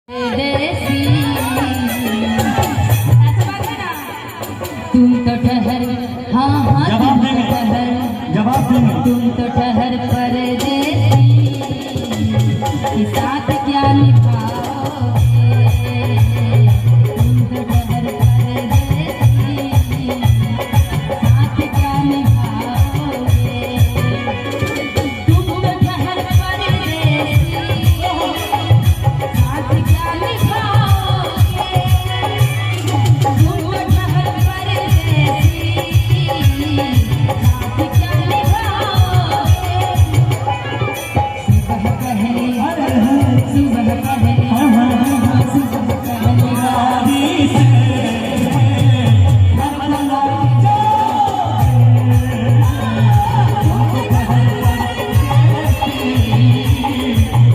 देसी ऐसा बात है ना। तुम तो ठहर, हाँ हाँ, जवाब तुम तो देंगे। ठहर, जवाब देंगे। तुम तो ठहर परदेसी कि साथ क्या निभाओगे, तुम तो ठहर परदेसी साथ क्या निभाओगे, तुम तो ठहर परदेसी साथ क्या निभाओगे, तुम तो ठहर परदेसी साथ क्या निभाओगे। सुबह पहली, सुबह पहली, सुबह पहली गाड़ी से घर लौट तुम तो ठहर परदेसी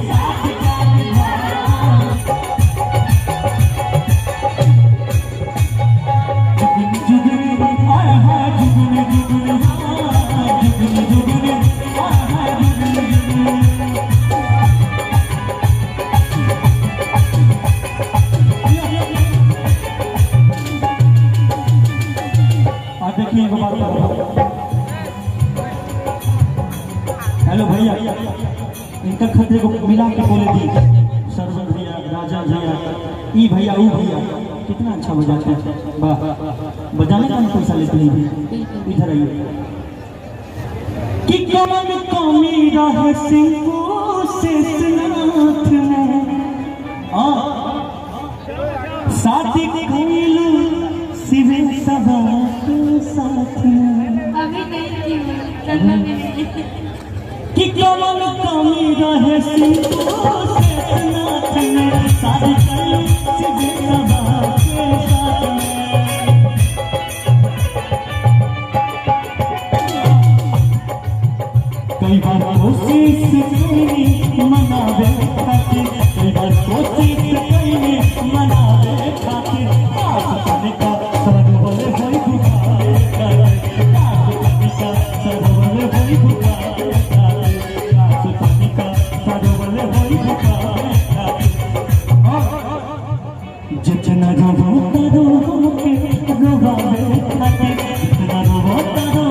साथ क्या निभाओगे। जुगनी जुगनी आय हाय जुगनी जुगनी, हाँ, जुगनी जुगनी आय हाय जुगनी जुगनी। और देखिए एगो बात बताओ। हेलो भैया, इनका खतरे को मिला के बोले दी सरवन भैया, राजा भैया, ई भैया, ऊ भैया, कितना अच्छा बजाते हैं। वाह, बजाने का भी पैसा लेते हैं भैया। इधर आइए कि कौन कमी रहे सिंह शेषनाथ में आ शादी कइलू शिवे सभा के साथ में। अभी नहीं की करना भी नहीं। कि कौन कमी रहे सिंह शेषनाथ में शादी कइलू शिवे सभा के साथ में। कई बार कोशिश कईनी मनावे खातिर, कई बार कोशिश कईनी मनावे खातिर, आज तनिका सरोवर होई बुखारे खातिर, आज तनिका सरोवर होई बुखारे खातिर, आज तनिका सरोवर होई बुखारे खातिर। जितना रोवो तारो के रोवावे खातिर, जितना रोवो तारो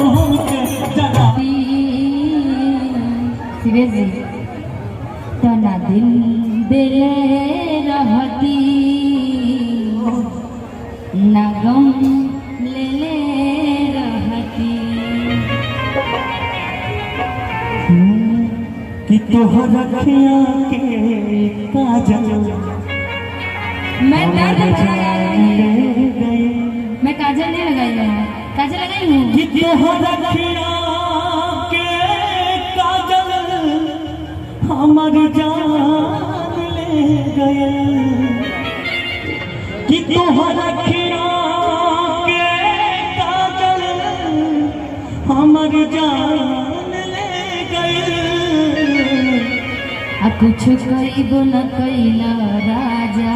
के जगा शिवेश जी, तना दिल दिले रहती ना गम ले ले रहती। कि तोहर अखियां के काजल मैं दर्द भरा गा रही हूँ। ले गए। मैं काजल नहीं लगाई हूँ, काजल लगाई हूँ। कि तोहर अखियां के काजल हमर जान ले गए, कि तोहर अखियां के काजल हमर जान ले गए। आ कुछ कईबो न कैला राजा,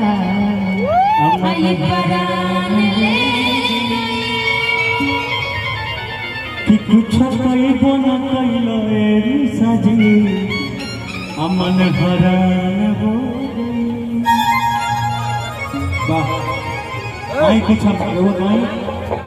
आई परान ले गई। कि कुछ कइबो न कइलो ए साजी, अमन हरान हो गई। वाह, आई कुछ हम लोग गाई।